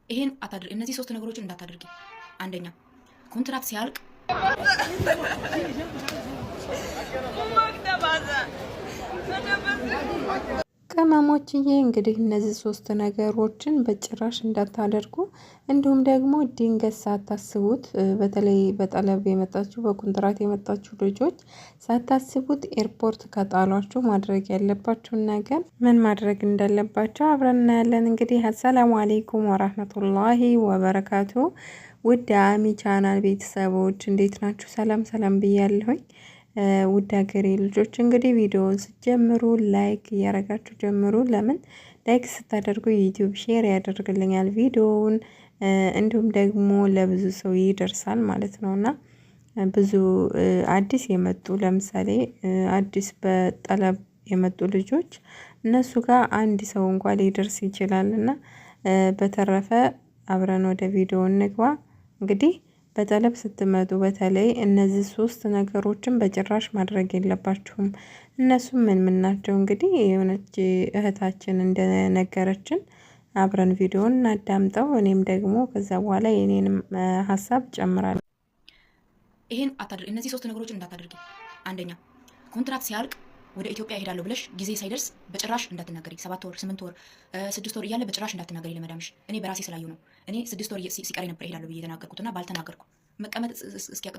ይሄን አታድርጊ። እነዚህ ሶስት ነገሮችን እንዳታደርጊ። አንደኛ ኮንትራት ሲያልቅ ቅመሞችዬ እንግዲህ እነዚህ ሶስት ነገሮችን በጭራሽ እንዳታደርጉ። እንዲሁም ደግሞ ድንገት ሳታስቡት በተለይ በጠለብ የመጣችሁ በኮንትራት የመጣችሁ ልጆች ሳታስቡት ኤርፖርት ከጣሏችሁ ማድረግ ያለባችሁን ነገር ምን ማድረግ እንዳለባችሁ አብረን እናያለን። እንግዲህ አሰላሙ አሌይኩም ወራህመቱላሂ ወበረካቱ። ውድ አሚ ቻናል ቤተሰቦች እንዴት ናችሁ? ሰላም ሰላም ብያለሁኝ። ውድ ሀገሬ ልጆች እንግዲህ ቪዲዮውን ስትጀምሩ like እያረጋችሁ ጀምሩ። ለምን like ስታደርጉ ዩቲዩብ share ያደርግልኛል ቪዲዮውን፣ እንዲሁም ደግሞ ለብዙ ሰው ይደርሳል ማለት ነው እና ብዙ አዲስ የመጡ ለምሳሌ አዲስ በጠለብ የመጡ ልጆች እነሱ ጋር አንድ ሰው እንኳ ሊደርስ ይችላል እና በተረፈ አብረን ወደ ቪዲዮ እንግባ እንግዲህ በጠለብ ስትመጡ በተለይ እነዚህ ሶስት ነገሮችን በጭራሽ ማድረግ የለባችሁም። እነሱም ምን ምን ናቸው? እንግዲህ የሆነች እህታችን እንደነገረችን አብረን ቪዲዮን እናዳምጠው። እኔም ደግሞ ከዛ በኋላ የኔንም ሀሳብ እጨምራለሁ። ይሄን አታድርጊ። እነዚህ ሶስት ነገሮችን እንዳታደርጊ። አንደኛ ኮንትራት ሲያልቅ ወደ ኢትዮጵያ እሄዳለሁ ብለሽ ጊዜ ሳይደርስ በጭራሽ እንዳትናገሪ። 7 ወር፣ 8 ወር፣ 6 ወር እያለ በጭራሽ እንዳትናገሪ ለመዳምሽ። እኔ በራሴ ስላየሁ ነው። እኔ 6 ወር ሲቀረኝ ነበር እሄዳለሁ ብዬ የተናገርኩትና ባልተናገርኩ መቀመጥ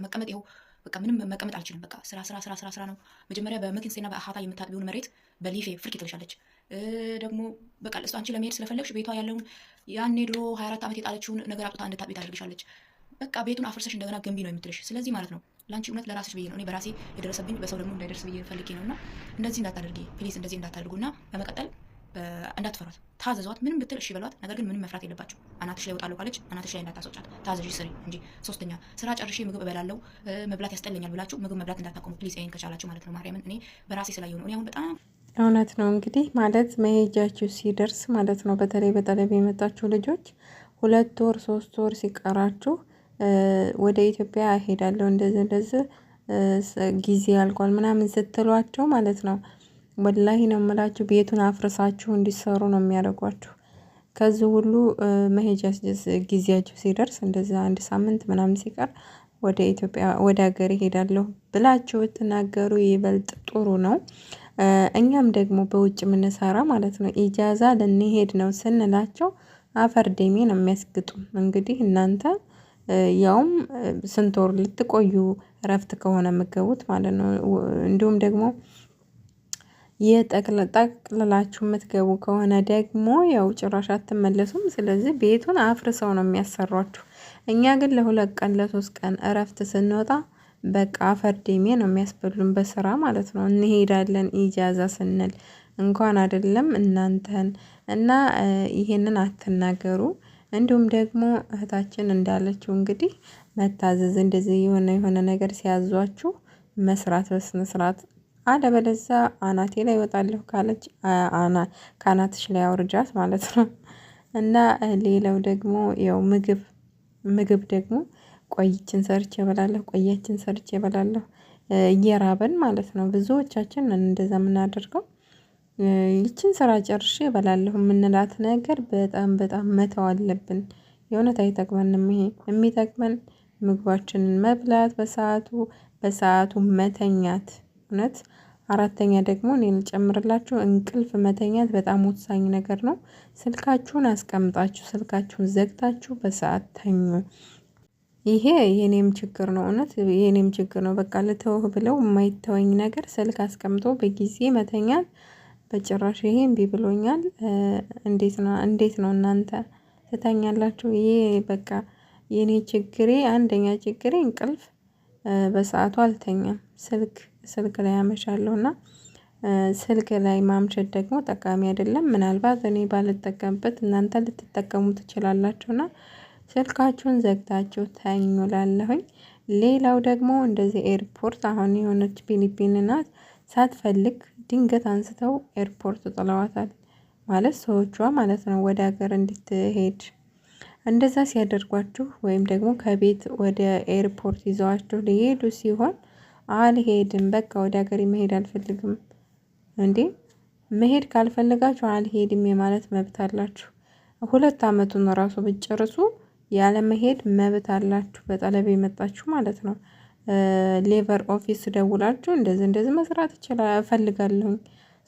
መቀመጥ ይኸው በቃ ምንም መቀመጥ አልችልም። በቃ ስራ ስራ ስራ ስራ ስራ ነው። መጀመሪያ በመኪንሴና በአሃታ የምታጥቢውን መሬት በሊፌ ፍርክ ትልሻለች። ደግሞ በቃ እሱ አንቺ ለመሄድ ስለፈለግሽ ቤቷ ያለውን ያኔ ድሮ 24 ዓመት የጣለችውን ነገር አውጥታ እንድታጥቢ ታደርግሻለች። በቃ ቤቱን አፍርሰሽ እንደገና ገንቢ ነው የምትልሽ። ስለዚህ ማለት ነው ለአንቺ እውነት ለራስሽ ብዬ ነው። እኔ በራሴ የደረሰብኝ በሰው ደግሞ እንዳይደርስ ብዬ ፈልጌ ነው። እና እንደዚህ እንዳታደርጊ please፣ እንደዚህ እንዳታደርጉ እና በመቀጠል እንዳትፈሯት፣ ታዘዟት። ምንም ብትል እሺ በሏት። ነገር ግን ምንም መፍራት የለባችሁ። አናትሽ ላይ እወጣለሁ ካለች አናትሽ ላይ እንዳታስወጫት፣ ታዘዥ፣ ስሪ እንጂ። ሶስተኛ ስራ ጨርሼ ምግብ እበላለሁ መብላት ያስጠለኛል ብላችሁ ምግብ መብላት እንዳታቆሙ please። ይሄን ከቻላችሁ ማለት ነው። ማርያምን እኔ በራሴ ስላየሁ ነው። እኔ አሁን በጣም እውነት ነው። እንግዲህ ማለት መሄጃችሁ ሲደርስ ማለት ነው። በተለይ በጠለብ የመጣችሁ ልጆች 2 ወር 3 ወር ሲቀራችሁ ወደ ኢትዮጵያ እሄዳለሁ እንደዚህ እንደዚህ ጊዜ ያልቋል ምናምን ስትሏቸው ማለት ነው። ወላሂ ነው የምላችሁ ቤቱን አፍርሳችሁ እንዲሰሩ ነው የሚያደርጓችሁ። ከዚህ ሁሉ መሄጃ ጊዜያችሁ ሲደርስ እንደዛ አንድ ሳምንት ምናምን ሲቀር ወደ ኢትዮጵያ ወደ ሀገር እሄዳለሁ ብላችሁ ብትናገሩ ይበልጥ ጥሩ ነው። እኛም ደግሞ በውጭ የምንሰራ ማለት ነው ኢጃዛ ልንሄድ ነው ስንላቸው አፈር ደሜ ነው የሚያስግጡ። እንግዲህ እናንተ ያውም ስንት ወር ልትቆዩ እረፍት ከሆነ የምትገቡት ማለት ነው። እንዲሁም ደግሞ የጠቅልላችሁ የምትገቡ ከሆነ ደግሞ ያው ጭራሽ አትመለሱም። ስለዚህ ቤቱን አፍርሰው ነው የሚያሰሯችሁ። እኛ ግን ለ2 ቀን ለ3 ቀን እረፍት ስንወጣ በቃ አፈር ደሜ ነው የሚያስበሉን በስራ ማለት ነው። እንሄዳለን ኢጃዛ ስንል እንኳን አይደለም እናንተን እና ይሄንን አትናገሩ። እንዲሁም ደግሞ እህታችን እንዳለችው እንግዲህ መታዘዝ እንደዚህ የሆነ የሆነ ነገር ሲያዟችሁ መስራት በስነ ስርዓት፣ አለበለዛ አናቴ ላይ እወጣለሁ ካለች ከአናትሽ ላይ አውርጃት ማለት ነው። እና ሌላው ደግሞ ያው ምግብ ምግብ ደግሞ ቆይችን ሰርቼ እበላለሁ ቆያችን ሰርቼ እበላለሁ እየራበን ማለት ነው። ብዙዎቻችን እንደዛ የምናደርገው ይችን ስራ ጨርሼ እበላለሁ የምንላት ነገር በጣም በጣም መተው አለብን። የእውነት አይጠቅመንም። ይሄ የሚጠቅመን ምግባችንን መብላት በሰአቱ በሰአቱ መተኛት። እውነት አራተኛ ደግሞ እኔ ልጨምርላችሁ እንቅልፍ መተኛት በጣም ወሳኝ ነገር ነው። ስልካችሁን አስቀምጣችሁ ስልካችሁን ዘግታችሁ በሰአት ተኙ። ይሄ የኔም ችግር ነው። እውነት የኔም ችግር ነው። በቃ ልተውህ ብለው የማይተወኝ ነገር ስልክ አስቀምጦ በጊዜ መተኛት በጭራሽ ይሄ እምቢ ብሎኛል። እንዴት ነው እንዴት ነው እናንተ ትተኛላችሁ? ይሄ በቃ የኔ ችግሬ አንደኛ ችግሬ እንቅልፍ በሰአቱ አልተኛም። ስልክ ስልክ ላይ አመሻለሁ እና ስልክ ላይ ማምሸት ደግሞ ጠቃሚ አይደለም። ምናልባት እኔ ባልጠቀምበት እናንተ ልትጠቀሙ ትችላላችሁ። እና ስልካችሁን ዘግታችሁ ተኙ እላለሁኝ። ሌላው ደግሞ እንደዚህ ኤርፖርት አሁን የሆነች ፊሊፒን ናት ሳትፈልግ ድንገት አንስተው ኤርፖርት ጥለዋታል። ማለት ሰዎቿ ማለት ነው ወደ ሀገር እንድትሄድ እንደዛ ሲያደርጓችሁ ወይም ደግሞ ከቤት ወደ ኤርፖርት ይዘዋችሁ ሊሄዱ ሲሆን አልሄድም፣ በቃ ወደ ሀገር መሄድ አልፈልግም። እንዴ መሄድ ካልፈለጋችሁ አልሄድም የማለት መብት አላችሁ። 2 አመቱን ራሱ ብትጨርሱ ያለመሄድ መብት አላችሁ፣ በ طلب የመጣችሁ ማለት ነው። Labour office ደውላችሁ እንደዚህ እንደዚህ መስራት እፈልጋለሁኝ፣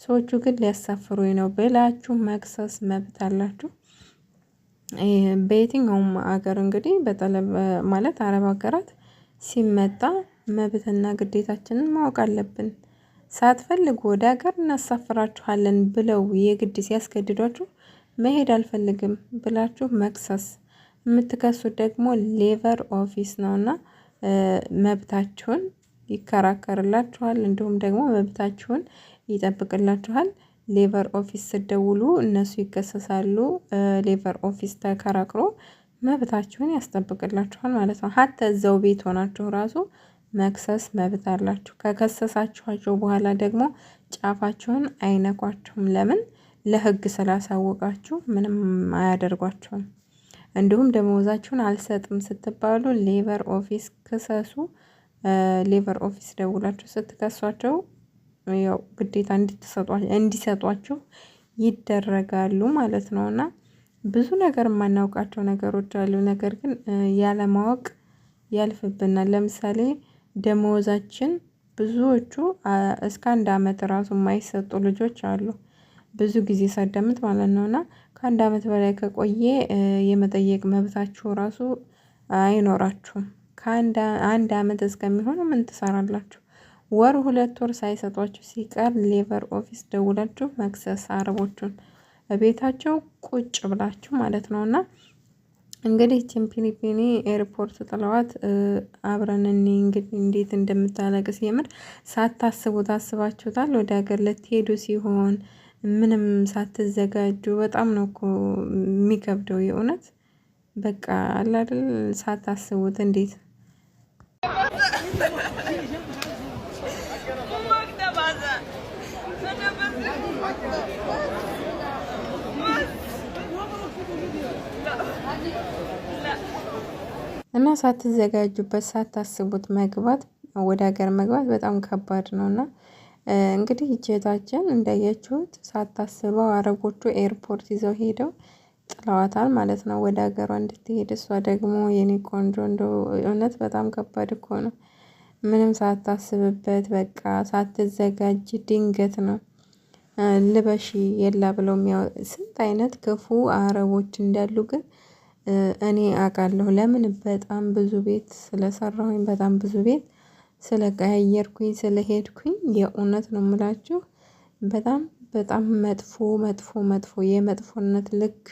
ሰዎቹ ግን ሊያሳፍሩኝ ነው ብላችሁ መክሰስ መብት አላችሁ። በየትኛውም አገር እንግዲህ በ طلب ማለት አረብ ሀገራት ሲመጣ መብትና ግዴታችንን ማወቅ አለብን። ሳትፈልጉ ወደ ሀገር እናሳፍራችኋለን ብለው የግድ ሲያስገድዷችሁ መሄድ አልፈልግም ብላችሁ መክሰስ፣ የምትከሱት ደግሞ labour office ነውና መብታችሁን ይከራከርላችኋል፣ እንዲሁም ደግሞ መብታችሁን ይጠብቅላችኋል። Labour office ስትደውሉ እነሱ ይከሰሳሉ። Labour office ተከራክሮ መብታችሁን ያስጠብቅላችኋል ማለት ነው። حتى እዛው ቤት ሆናችሁ ራሱ መክሰስ መብት አላችሁ። ከከሰሳችኋቸው በኋላ ደግሞ ጫፋችሁን አይነኳችሁም። ለምን? ለህግ ስላሳወቃችሁ ምንም አያደርጓችሁም። እንዲሁም ደመወዛችሁን አልሰጥም ስትባሉ labour office ክሰሱ። Labour office ደውላችሁ ስትከሷቸው ያው ግዴታ እንዲሰጧችሁ ይደረጋሉ ማለት ነው። እና ብዙ ነገር የማናውቃቸው ነገሮች አሉ። ነገር ግን ያለማወቅ ያልፍብናል። ለምሳሌ ደመወዛችን ብዙዎቹ እስከ 1 አመት ራሱ የማይሰጡ ልጆች አሉ። ብዙ ጊዜ ሳዳምጥ ማለት ነው። እና ከ1 አመት በላይ ከቆየ የመጠየቅ መብታችሁ ራሱ አይኖራችሁም። ከአንድ አመት እስከሚሆነው ምን ትሰራላችሁ? ወር 2 ወር ሳይሰጧችሁ ሲቀር labour office ደውላችሁ መክሰስ አረቦቹን ቤታቸው ቁጭ ብላችሁ ማለት ነው። እና እንግዲህ ይህችን ፊሊፒኒ airport ጥለዋት አብረን እኔ እንግዲህ እንዴት እንደምታለቅስ የምር ሳታስቡ ታስባችሁታል። ወደ ሀገር ልትሄዱ ሲሆን ምንም ሳትዘጋጁ በጣም ነው እኮ የሚከብደው የእውነት በቃ አለ አይደል ሳታስቡት እንዴት እና ሳትዘጋጁበት ሳታስቡት መግባት ወደ ሀገር መግባት በጣም ከባድ ነው። እና እንግዲህ እህታችን እንዳያችሁት ሳታስበው አረቦቹ airport ይዘው ሄደው ጥለዋታል ማለት ነው፣ ወደ ሀገሯ እንድትሄድ። እሷ ደግሞ የኔ ቆንጆ እንደው እውነት በጣም ከባድ እኮ ነው። ምንም ሳታስብበት በቃ ሳትዘጋጅ ድንገት ነው ልበሺ የላ ብለው ስንት አይነት ክፉ አረቦች እንዳሉ ግን እኔ አውቃለሁ። ለምን በጣም ብዙ ቤት ስለሰራሁኝ፣ በጣም ብዙ ቤት ስለቀያየርኩኝ፣ ስለሄድኩኝ የእውነት ነው የምላችሁ። በጣም በጣም መጥፎ መጥፎ መጥፎ የመጥፎነት ልክ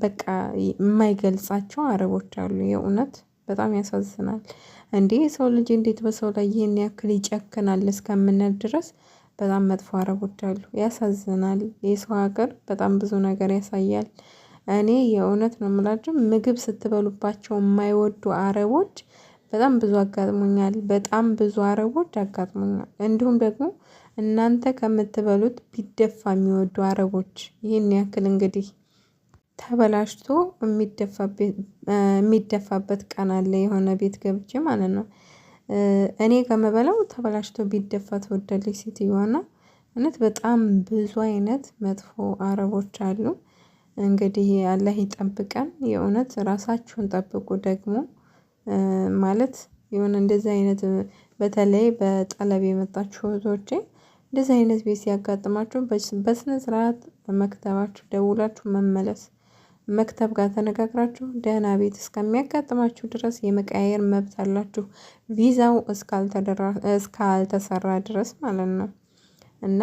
በቃ የማይገልጻቸው አረቦች አሉ። የእውነት በጣም ያሳዝናል። እንዴ የሰው ልጅ እንዴት በሰው ላይ ይህን ያክል ይጨክናል እስከምንል ድረስ በጣም መጥፎ አረቦች አሉ። ያሳዝናል። የሰው ሀገር በጣም ብዙ ነገር ያሳያል። እኔ የእውነት ነው የምላችሁ ምግብ ስትበሉባቸው የማይወዱ አረቦች በጣም ብዙ አጋጥሞኛል። በጣም ብዙ አረቦች አጋጥሞኛል። እንዲሁም ደግሞ እናንተ ከምትበሉት ቢደፋ የሚወዱ አረቦች ይህን ያክል እንግዲህ ተበላሽቶ የሚደፋበት ቀን አለ። የሆነ ቤት ገብቼ ማለት ነው። እኔ ከምበላው ተበላሽቶ ቢደፋ ትወዳለች ሴትዮዋና እውነት በጣም ብዙ አይነት መጥፎ አረቦች አሉ። እንግዲህ አላህ ይጠብቀን። የእውነት ራሳችሁን ጠብቁ። ደግሞ ማለት የሆነ እንደዚህ አይነት በተለይ በጠለብ የመጣችሁ እህቶቼ እንደዚህ አይነት ቤት ሲያጋጥማችሁ በስነ ስርዓት መክተባችሁ ደውላችሁ መመለስ፣ መክተብ ጋር ተነጋግራችሁ ደህና ቤት እስከሚያጋጥማችሁ ድረስ የመቀያየር መብት አላችሁ፣ ቪዛው እስካልተሰራ ድረስ ማለት ነው። እና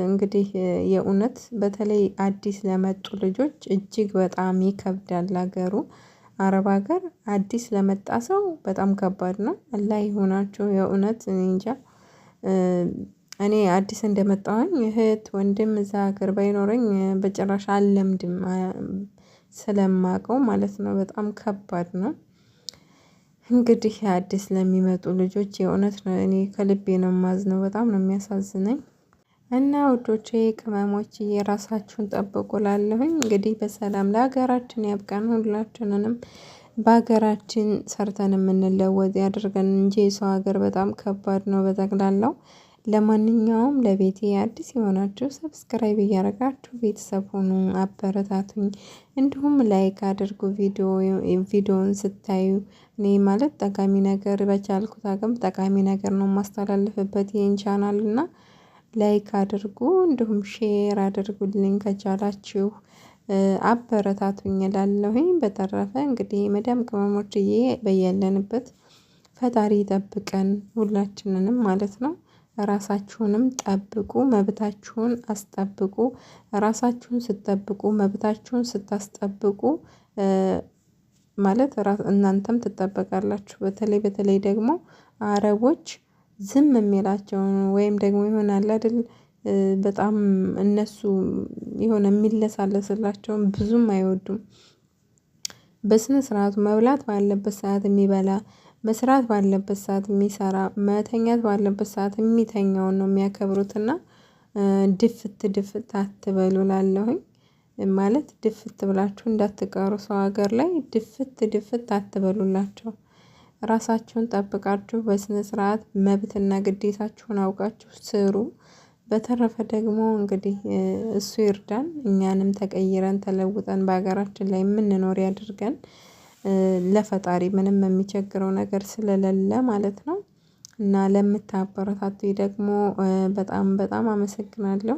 እንግዲህ የእውነት በተለይ አዲስ ለመጡ ልጆች እጅግ በጣም ይከብዳል ሀገሩ። አረብ ሀገር አዲስ ለመጣ ሰው በጣም ከባድ ነው። አላህ ይሁናችሁ። የእውነት እኔ እንጃ። እኔ አዲስ እንደመጣሁኝ እህት ወንድም እዛ ሀገር ባይኖረኝ በጭራሽ አልለምድም ስለማውቀው ማለት ነው። በጣም ከባድ ነው። እንግዲህ አዲስ ለሚመጡ ልጆች የእውነት ነው እኔ ከልቤ ነው የማዝነው። በጣም ነው የሚያሳዝነኝ። እና ውዶቼ ቅመሞች የራሳችሁን ጠብቁ ላለሁኝ እንግዲህ በሰላም ለሀገራችን ያብቃን። ሁላችንንም በሀገራችን ሰርተን የምንለወጥ ያድርገን እንጂ የሰው ሀገር በጣም ከባድ ነው በጠቅላላው። ለማንኛውም ለቤቴ አዲስ የሆናችሁ subscribe እያደረጋችሁ ቤተሰብ ሁኑ፣ አበረታቱኝ። እንዲሁም like አድርጉ ቪዲዮውን ስታዩ። እኔ ማለት ጠቃሚ ነገር በቻልኩት አቅም ጠቃሚ ነገር ነው የማስተላልፍበት ይህን ቻናል እና like አድርጉ፣ እንዲሁም share አድርጉልኝ ከቻላችሁ አበረታቱኝ እላለሁኝ። በተረፈ እንግዲህ መዳም ቅመሞችዬ በያለንበት ፈጣሪ ይጠብቀን ሁላችንንም ማለት ነው። ራሳችሁንም ጠብቁ፣ መብታችሁን አስጠብቁ። ራሳችሁን ስትጠብቁ መብታችሁን ስታስጠብቁ ማለት እናንተም ትጠበቃላችሁ። በተለይ በተለይ ደግሞ አረቦች ዝም የሚላቸውን ወይም ደግሞ ይሆናል አይደል በጣም እነሱ የሆነ የሚለሳለስላቸውን ብዙም አይወዱም። በስነ ስርዓቱ መብላት ባለበት ሰዓት የሚበላ፣ መስራት ባለበት ሰዓት የሚሰራ፣ መተኛት ባለበት ሰዓት የሚተኛውን ነው የሚያከብሩትና ድፍት ድፍት አትበሉ ላለሁኝ ማለት ድፍት ብላችሁ እንዳትቀሩ ሰው ሀገር ላይ ድፍት ድፍት አትበሉላቸው። ራሳችሁን ጠብቃችሁ በስነ ስርዓት መብትና ግዴታችሁን አውቃችሁ ስሩ። በተረፈ ደግሞ እንግዲህ እሱ ይርዳን፣ እኛንም ተቀይረን ተለውጠን በሀገራችን ላይ የምንኖር ያድርገን። ለፈጣሪ ምንም የሚቸግረው ነገር ስለሌለ ማለት ነው። እና ለምታበረታቱኝ ደግሞ በጣም በጣም አመሰግናለሁ።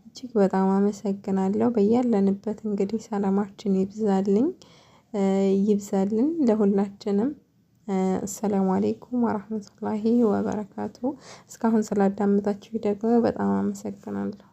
እጅግ በጣም አመሰግናለሁ። በያለንበት እንግዲህ ሰላማችን ይብዛልኝ ይብዛልን ለሁላችንም። አሰላሙ አሌይኩም ወራህመቱላሂ ወበረካቱ። እስካሁን ስላዳመጣችሁ ደግሞ በጣም አመሰግናለሁ።